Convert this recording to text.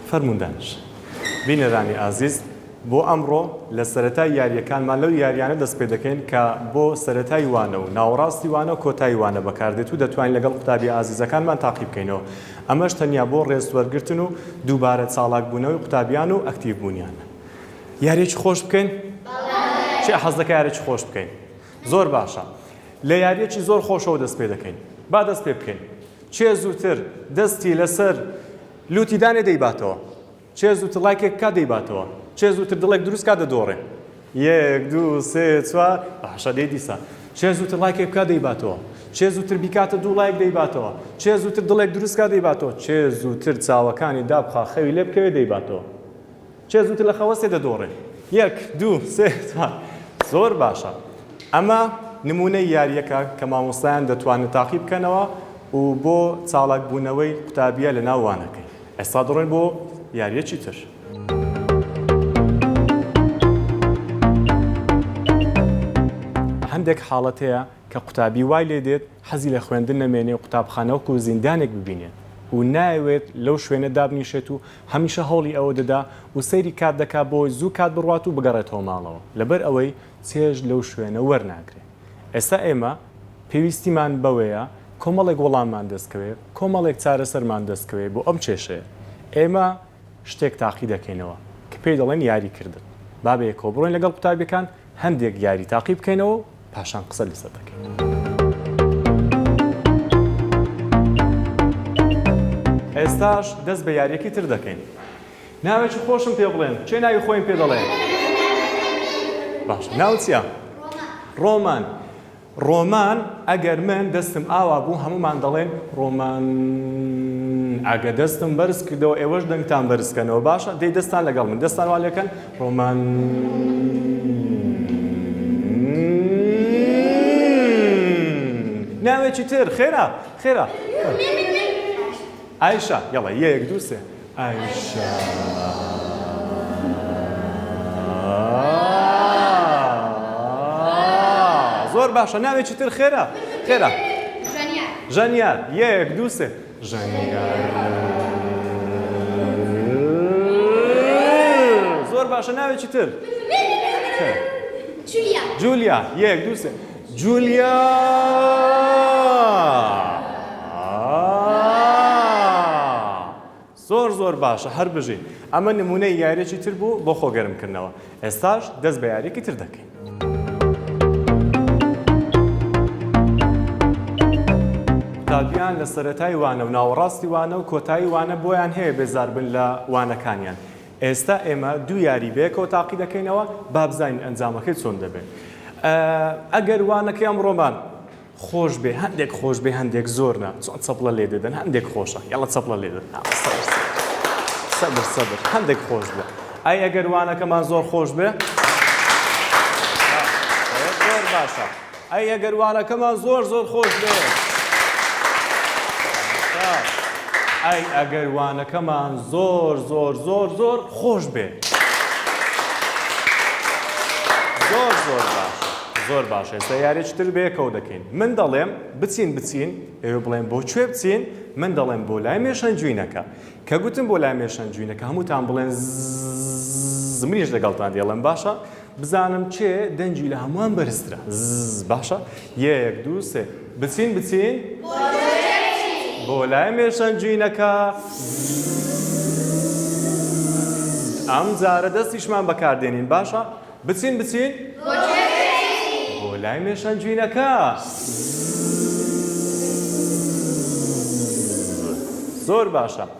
فەرموون دانیشن. بینەرانی ئازیز بۆ ئەمڕۆ لە سەرەتای یارییەکانمان لەو یارییانە دەست پێ دەکەین کە بۆ سەرەتای وانە و ناوەڕاستی وانە و کۆتایی وانە بەکاردێت و دەتوانین لەگەڵ قوتابیە ئازیزەکانمان تاقی بکەینەوە ئەمەش تەنیا بۆ ڕێز وەرگرتن و دووبارە چاڵاک بوونەوەی قوتابیان و ئەکتیڤ بوونیانە. یاریەکی خۆش بکەین؟ کێ حەز دەکا یاریەکی خۆش بکەین؟ زۆر باشە لە یاریەکی زۆر خۆشەوە دەست پێ دەکەین با دەست پێ بکەین کێ زووتر دەستی لەسەر لوتی دانێ دەیباتەوە کێ زووتر ڵایکێک بکات دەیباتەوە کێ زووتر دڵێک دروست کات دەدۆڕێ یەک دوو سێ چوار باشە دەی دیسان کێ زووتر ڵایکێک بکات دەیباتەوە کێ زووتر بیکاتە دوو ڵایک دەیباتەوە کێ زووتر دڵێک دروست کات دەیباتەوە کێ زووتر چاوەکانی دابخا خەوی لێ بکەوێ دەیباتەوە کێ زووتر لە خەوەستێ دەدۆڕێ یەک دوو سێ چوار زۆر باشە ئەمە نمونەی یاریەکە کە مامۆستایان دەتوانن تاقی بکەنەوە و بۆ چاڵاک بوونەوەی قوتابیە لە ناو وانەکەی ئێستا دەڕۆین بۆ یاریەکی تر. هەندێک حاڵەت هەیە کە قوتابی وای لێ دێت حەزی لە خوێندن نەمێنێ و قوتابخانە وەکو زیندانێک ببینێت و نایەوێت لەو شوێنە دابنیشێت و هەمیشە هەوڵی ئەوە دەدا و سەیری کات دەکا بۆی زوو کات بڕوات و بگەڕێتەوە ماڵەوە لەبەر ئەوەی چێژ لەو شوێنە وەرناگرێ. ئێستا ئێمە پێویستیمان بەوەیە کۆمەڵێک وەڵاممان دەست کەوێ، کۆمەڵێک چارەسەرمان دەست کەوێ بۆ ئەم کێشەیە. ئێمە شتێک تاقی دەکەینەوە کە پێی دەڵێن یاری کردن. با بەیەکەوە بڕۆین لەگەڵ قوتابیەکان هەندێک یاری تاقی بکەینەوە و پاشان قسە لەسەر دەکەین. ئێستاش دەست بە یاریەکی تر دەکەین. ناوێکی خۆشم پێ بڵێن. کێ ناوی خۆیم پێ دەڵێ؟ باشە ناوت چییە؟ ڕۆمان. ڕۆمان ئەگەر من دەستم ئاوا بوو هەموومان دەڵێن ڕۆمان ئەگە دەستم بەرز کردەوە ئێوەش دەنگتان بەرز کەنەوە باشە دەی دەستان لەگەڵ من دەستان وا لێکەن ڕۆمان ناوێکی تر خێرا خێرا ئایشە یەڵە یەک دوو سێ ئایشە. زۆر باشە ناوێکی تر خێرا خێرا ژەنیار یەک دوو سێ ژەنیار زۆر باشە ناوێکی تر جولیا یەک دوو سێ جولیا زۆر زۆر باشە هەر بژین ئەمە نمونەی یاریەکی تر بوو بۆ خۆ گەرم کردنەوە ئێستاش دەست بە یاریەکی تر دەکەین. قوتابیان لە سەرەتای وانە و ناوەڕاستی وانە و کۆتایی وانە بۆیان هەیە بێزار بن لە وانەکانیان ئێستا ئێمە دوو یاری بەیەکەوە تاقی دەکەینەوە با بزانین ئەنجامەکەی چۆن دەبێت ئەگەر وانەکەی ئەمڕۆمان خۆش بێ هەندێک خۆش بێ هەندێک زۆر نا چۆن چەپڵە لێ دەدەن هەندێک خۆشە یاڵە چەپڵە لێ دەدەن سەبر سەبر سەبر هەندێک خۆش بێ ئەی ئەگەر وانەکەمان زۆر خۆش بێ زۆر باشە ئەی ئەگەر وانەکەمان زۆر زۆر خۆش بێ ئەی ئەگەر وانەکەمان زۆر زۆر زۆر زۆر خۆش بێ زۆر زۆر باشە زۆر باشە ئێستا یاریەکی تر بەیەکەوە دەکەین من دەڵێم بچین بچین ئێوە بڵێن بۆ کوێ بچین من دەڵێم بۆ لای مێشەنجوینەکە کە گوتم بۆ لای مێشەنجوینەکە هەمووتان بڵێن زز منیش لەگەڵتان دێڵێم باشە بزانم کێ دەنگی لە هەمووان بەرزترە زز باشە یەک دوو سێ بچین بچین بۆ لای مێشەنجوینەکە ئەم جارە دەستیشمان بەکاردێنین باشە بچین بچین بۆ کوێ بچین؟ بۆ لای مێشەنجوینەکە. زۆر باشە.